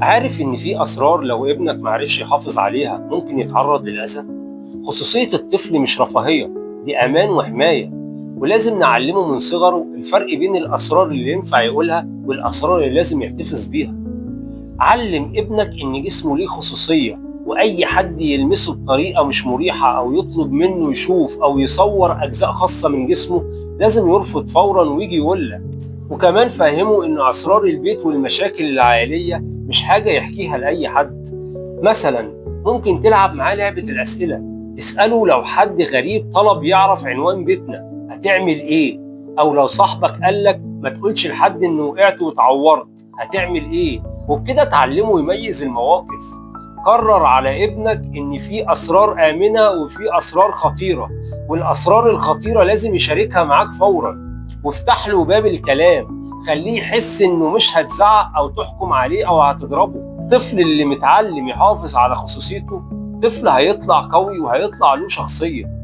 عارف إن في أسرار لو ابنك معرفش يحافظ عليها ممكن يتعرض للأذى؟ خصوصية الطفل مش رفاهية، دي أمان وحماية، ولازم نعلمه من صغره الفرق بين الأسرار اللي ينفع يقولها والأسرار اللي لازم يحتفظ بيها. علم ابنك إن جسمه ليه خصوصية، وأي حد يلمسه بطريقة مش مريحة أو يطلب منه يشوف أو يصور أجزاء خاصة من جسمه لازم يرفض فورا ويجي يقولك. وكمان فهمه إن أسرار البيت والمشاكل العائلية مش حاجة يحكيها لأي حد. مثلا ممكن تلعب معاه لعبة الأسئلة، تسأله لو حد غريب طلب يعرف عنوان بيتنا هتعمل إيه؟ أو لو صاحبك قالك ما تقولش لحد إنه وقعت واتعورت هتعمل إيه؟ وبكده تعلمه يميز المواقف. قرر على ابنك إن في أسرار آمنة وفي أسرار خطيرة، والأسرار الخطيرة لازم يشاركها معاك فورا. وافتح له باب الكلام، خليه يحس إنه مش هتزعق أو تحكم عليه أو هتضربه. الطفل اللي متعلم يحافظ على خصوصيته طفل هيطلع قوي وهيطلع له شخصية.